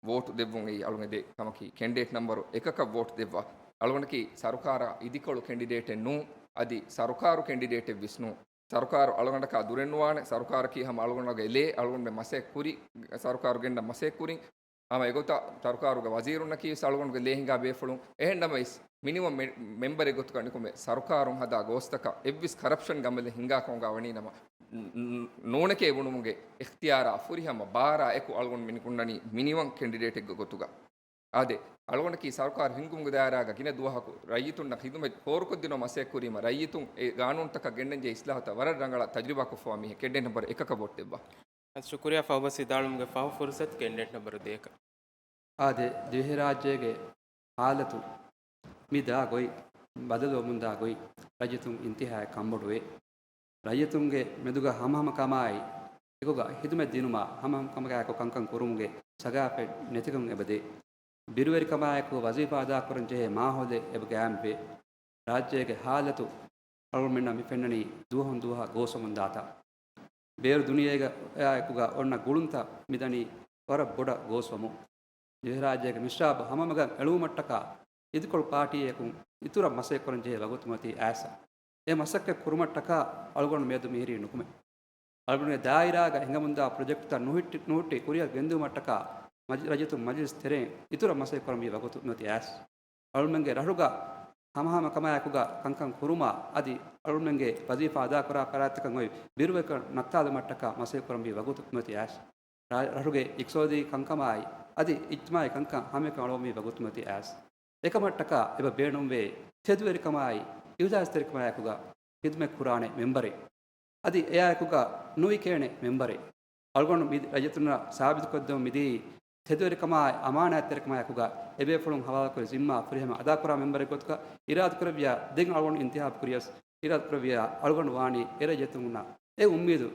ވޯޓު ދެއްވުން އެއީ އަޅުގަނޑު ދޭ ކަމަކީ ކެންޑިޑޭޓް ނަމްބަރު އެކަކަށް ވޯޓު ދެއްވާ. އަޅުގަނޑަކީ ސަރުކާރާ އިދިކޮޅު ކެންޑިޑޭޓެއް ނޫން. އަދި ސަރުކާރު ކެންޑިޑޭޓެއް ވެސް ނޫން. ސަރުކާރު އަޅުގަނޑަކާ ދުރެއް ނުވާނެ. ސަރުކާރަކީ ހަމަ އަޅުގަނޑުގެ ލޭ، އަޅުގަނޑުމެން މަސައްކަތް ކުރި، ސަރުކާރު ގެންނަ މަސައްކަތް ކުރިން. ހަމަ އެގޮތަށް ސަރުކާރުގެ ވަޒީރުންނަކީ ވެސް އަޅުގަނޑުގެ ލޭ ހިނގާ ބޭފުޅުން. އެހެން ނަމަވެސް މިނިވަން މެ-، މެމްބަރެއް ގޮތުގަ ނިކުމެ ސަރުކާރުން ހަދާ ގޯސްތަކަށް އެއްވެސް ކަރަޕްޝަން ގަމަލެއް ހިނގާ ކަމުގަ ވަނީ ނަމަ، ނޫނެކޭ ބުނުމުގެ އިޚްތިޔާރާ ފުރިހަމަ ބާރާ އެކު އަޅުގަނޑު މި ނިކުންނަނީ މިނިވަން ކެންޑިޑޭޓެއްގެ ގޮތުގަ. އާދެ، އަޅުގަނޑަކީ ސަރުކާރު ހިންގުމުގެ ދާއިރާގަ ގިނަ ދުވަހަކު ރައްޔިތުންނަށް ޚިދުމަތް ފޯރުކޮށްދިނުމަށް މަސައްކަތް ކުރީމަ، ރައްޔިތުން އެ ގާނޫނުތަކަށް ގެންނަންޖެހޭ އިސްލާހުތައް ވަރަށް ރަނގަޅަށް ތަޖުރިބާކޮށްފަވާ މީހެއް ކެންޑިޑޭޓް ނަމްބަރު އެކަކަށް ވޯޓް ދެއްވާ. ޝުކުރިޔާ ފަހުބަސް ވިދާޅުމުގެ ފަހު ފުރުސަތު ކެންޑިޑޭޓް ނަމްބަރު ދޭކަށް. އާދެ، ދިވެހިރާއްޖޭގެ ހާލަތު މި ދާ ގޮތް، ބަދަލުވަމުންދާ ގޮތް ރައްޔިތުން އިންތިހާއަށް ކަންބޮޑުވޭ. ރައްޔިތުންގެ މެދުގަ ހަމަހަމަ ކަމާއި އެކުގަ ޚިދުމަތް ދިނުމާ ހަމަހަމަ ކަމަކާއެކު ކަންކަން ކުރުމުގެ ސަގާފަތް ނެތިކަން އެބަދޭ. ބިރުވެރިކަމާއެކު ވަޒީފާ އަދާކުރަން ޖެހޭ މާހައުލެއް އެބަ ގާއިމްވޭ. ރާއްޖޭގެ ހާލަތު އަޅުގަނޑުމެންނަށް މި ފެންނަނީ ދުވަހުން ދުވަހަށް ގޯސްވަމުންދާތާ. ބޭރު ދުނިޔޭގައާއެކުގަ އޮންނަ ގުޅުންތައް މިދަނީ ވަރަށް ބޮޑަށް ގޯސްވަމުން. ދިވެހިރާއްޖޭގެ މިސްރާބު ހަމަހަމަގަން އެޅުވުމަށްޓަކާ އިދިކޮޅު ޕާޓީއަކުން އިތުރަށް މަސައްކަތް ކުރަން ޖެހޭ ވަގުތު މިއޮތީ އައިސް. އެ މަސައްކަތް ކުރުމަށްޓަކާ އަޅުގަނޑު މިއަދު މިހިރީ ނުކުމެ. އަޅުގަނޑުގެ ދާއިރާގަ ހިނގަމުންދާ ޕްރޮޖެކްޓްތައް ނުހުއްޓި، ނުހުއްޓި ކުރިއަށް ގެންދިއުމަށްޓަކާ މަޖި-، ރައްޔިތުން މަޖިލިސް ތެރެއިން އިތުރަށް މަސައްކަތް ކުރަންވީ ވަގުތު މިއޮތީ އައިސް. އަޅުމެންގެ ރަށުގަ ހަމަހަމަ ކަމާއެކުގަ ކަންކަން ކުރުމާ އަދި އަޅުމެންގެ ވަޒީފާ އަދާކުރާ ފަރާތްތަކަށް އޮތް ބިރުވެރިކަން ނައްތާލުމަށްޓަކާ މަސައްކަތް ކުރަންވީ ވަގުތު މިއޮތީ އައިސް. ރަ-، ރަށުގެ އިޤްތިޞާދީ ކަންކަމާއި އަދި އިޖްތިމާޢީ ކަންކަން ހަމައެކަނި އަޅުވަންވީ ވަގުތު މިއޮތީ އައިސް. އެކަމަށްޓަކާ އެބަ ބޭނުންވޭ ތެދުވެރިކަމާއި އިހުލާސްތެރިކަމާއެކުގަ ޚިދުމަތް ކުރާނެ މެމްބަރެއް. އަދި އެއާއެކުގަ ނުވިކޭނެ މެމްބަރެއް. އަޅުގަނޑު މި ރައްޔިތުންނަށް ސާބިތުކޮށްދެމުން މިދީ ތެދުވެރިކަމާއި އަމާނާތްތެރިކަމާއެކުގަ އެބޭފުޅުން ހަވާލުކުރި ޒިންމާ ފުރިހަމަ އަދާކުރާ މެމްބަރެއް ގޮތުގަ އިރާދަކުރެއްވިޔާ، ދެން އަޅުގަނޑު އިންތިހާބު ކުރިޔަސް އިރާދަކުރެއްވިޔާ، އަޅުގަނޑު ވާނީ އެ ރައްޔިތުންނަށް އެ އުއްމީދު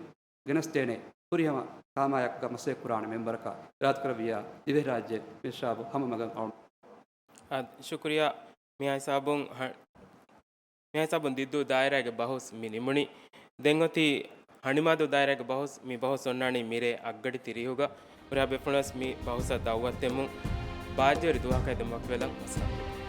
ގެނެސްދޭނެ ފުރިހަމަ ކާމާޔަކުގަ މަސައްކަތް ކުރާނެ މެމްބަރަކަށް އިރާދަކުރެއްވިޔާ، ދިވެހިރާއްޖެ މިސްރާބު ހަމަ މަގަށް އަޅުން. އާ، ޝުކުރިޔާ. މިހާ ހިސާބުން ހަ-، މިހާ ހިސާބުން ދިއްދޫ ދާއިރާގެ ބަހުސް މި ނިމުނީ. ދެން އޮތީ ހަނިމާދޫ ދާއިރާގެ ބަހުސް. މި ބަހުސް އޮންނާނީ މިރޭ އަށްގަޑި ތިރީހުގަ. ހުރިހާ ބޭފުޅުންވެސް މި ބަހުސަށް ދައުވަތުދެމުން ބާއްޖަވެރި ދުވަހަކަށް އެދެމުން ވަކިވެލަން. ވައްސަލާމް.